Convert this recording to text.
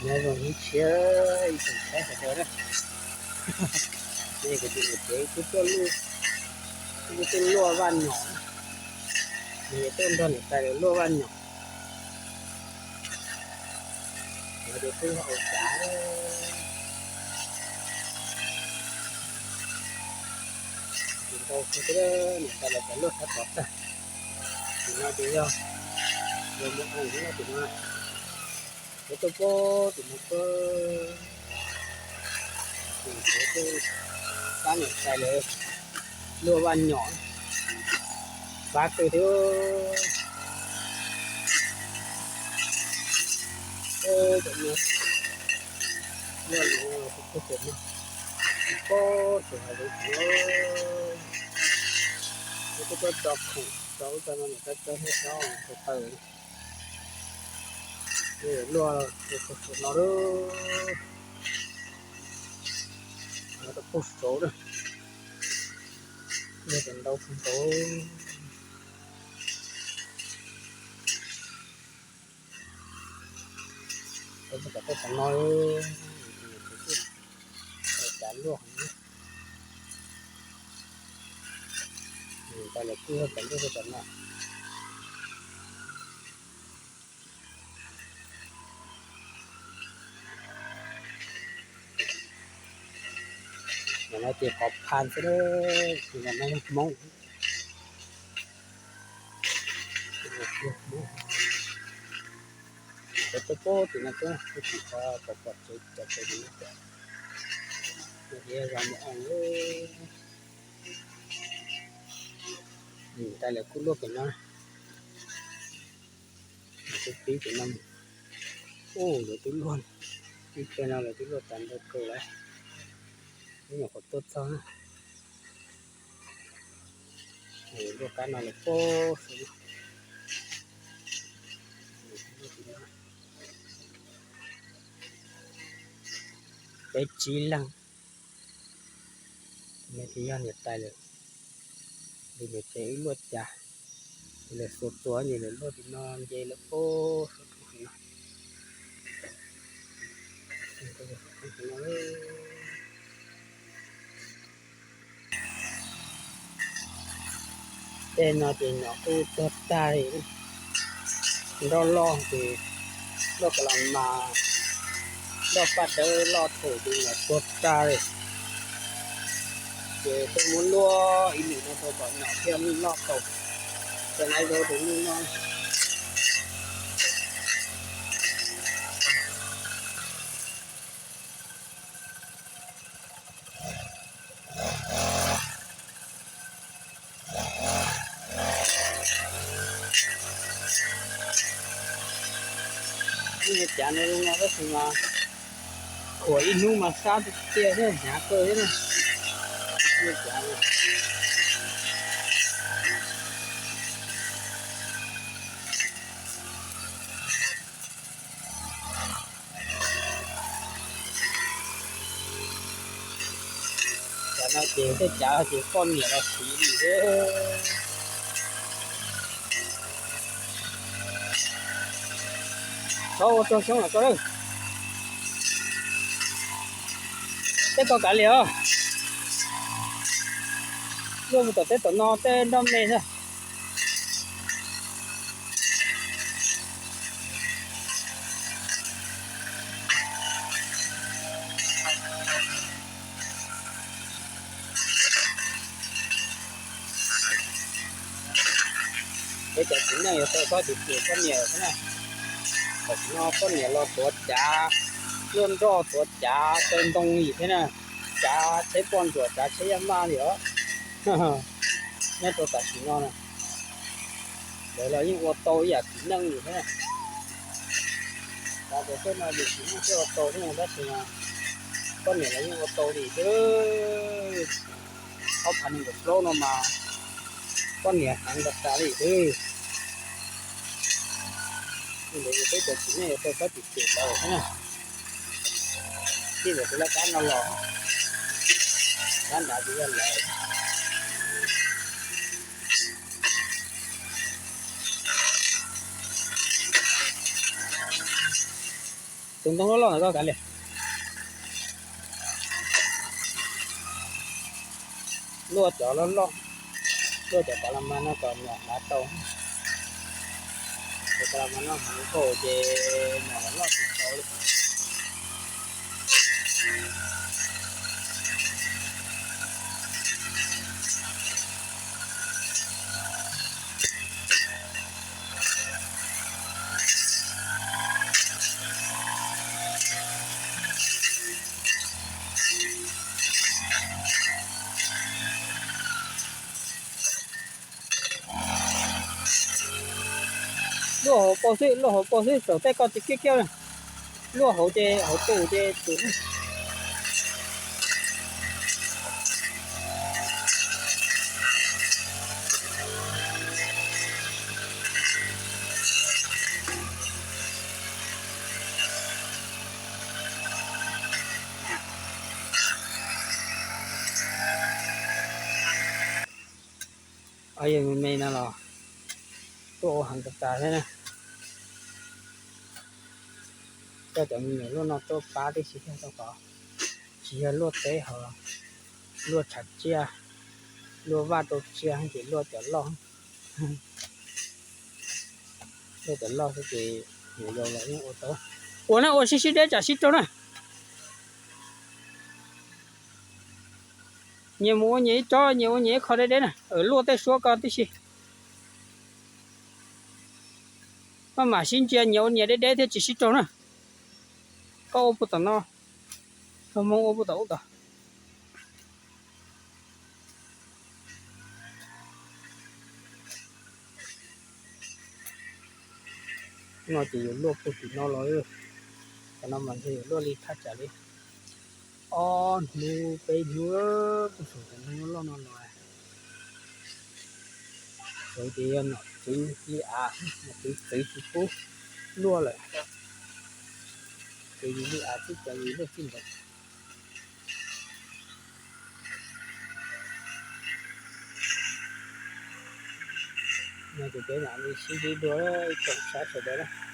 Nyob zoo ib tsoom saib sawv daws na, nej kuv tus niam tsev twb tuaj luaj, twb tuaj luaj vaj nyom, nws tuaj nrog niam tais lawv luaj vaj nyom, lawv twb hau cav, tus ntau xwb, niam tais lawv cov luaj sab tod tag. Tim no ces yog, yog mus ees no tim no, lawv tuaj puag tim no tuaj, tim no tuaj, pab niam tais lawv luaj vaj nyom, pab kawg thiab. Cov no, luaj no, puag tim no, puag tim hav zoov tim no, lawv tuaj tso khoom tso ub tso no, niam tais lawv thiaj tso taw. Luaj no lawm, no puag saud na, luaj ntau puag saud. Lawv tseem tom tej tom no, lawv tseem cav luaj heev. Niam tais lawv kuj cav luaj rau tom no. Ntawm no ces qhov pha xwb, ntawm no yog Hmoob. Lawv tuaj puag tim no tuaj, twb tsis pom pom tsev, cov tsev tim no, no ces yog zos Mus Oos. Niam tais lawv kuj luaj pem no, lawv twb pib pem no mus. Ub, lawv twb luaj, ib pliag no lawv twb luaj tas ntau kawg lawm. Ib nyuam qhuav tuaj txog na, luaj kab no lawm puag saud. Peb tsib leeg, no ces yog niam tais lawv, nws niam tsev wb luaj cav, ces lawv xuas txuas ces lawv luaj tim no nce lawm puag saum no. Tej no ces nyom kuj tuag tag li, nroj loj ces loj ka la mas, loj paj dawb loj thaum ces nyom tuag tag li. Ces tuaj muab luaj ib lwm no rau kom nyom thiaj loj tau, ces lawv rau tus nyuj noj. Cav no zoo no tab sis mas khuam ib hnub mas sab tiag tiag thiab hnyav kawg thiab na. Cav no. Cov no ces tej cav ces poj niam los siv li thiab. Txhob ua txog xyoob los koj lawm. Tej ko kav liam os. Luaj mus tom teb tom no tej nroj me xwb. Peb cov txiv neej yuav tau txhob txwm pom poj niam thiab na. Tam sim no poj niam los tuav cav, luaj nroj tuav cav taw ntoo yim thiab na, cav tsheb poj ntsuam cav tsheb yaj maj li os. Nyob rau tam sim no na, lawv los yeej ua tau ib yam txiv neej li thiab na. Cov tuav tej no yus tsis muaj siab ua tau thiab tab sis mas poj niam los yeej ua tau li xwb. Ob phav nees nkaum plaub no mas poj niam heev tas tas li xwb. Yog li ntawd peb cov txiv neej yuav tau txhob txwm pom lawv thiab na. Tij lam tus laj kab no los, kab nrad ces yog lawv. Tus ntoo loj loj ntawm koj kav liam. Luaj cov loj loj, luaj cov kav las mas no kom nyuam hnav tau. Cov kav las mas no hnav tau ces nyuam loj tsis tau li. Luaj hauv paus xwb, luaj hauv paus xwb, saum tej koj tsis kiab kiab. Luaj hauv ces hauv tus ces tus Yog me me no los tuaj ua heev tas tas thiab na. Coj cov me nyuam luaj no tuaj pab tib si thiaj tau qhov, tsis yog luaj teb hauv, luaj tshav tsiaj, luaj vaj rau tsiaj ces luaj cov loj. Luaj cov loj xwb ces nyuam yaus los yeej ua tau. Ua na, ua sib sib deb tsam sib raug na. Nyias mus ua nyias ib tsob, nyias ua nyias ib qho deb deb na, luaj tej suab ko tib si. Maj mam sib ntsia nyias ua nyias deb deb thiaj tsis sib raug na. Koj ua puag tom no, koj Hmoob ua puag tom ub tod. No ces yuav luaj puag tim no los, cov no mas ntshe yuav luaj li thaj tsam li ob hnub peb hnub puag saum cov ntoo loj no los. Txawv ces yog nom tswv li av, nom tswv txwv tsis pub luaj lawm. Ces yus li av txij cov yus luaj txij ntawd. No ces peb mam li sib ntsib dua tsoom saib sawv daws na.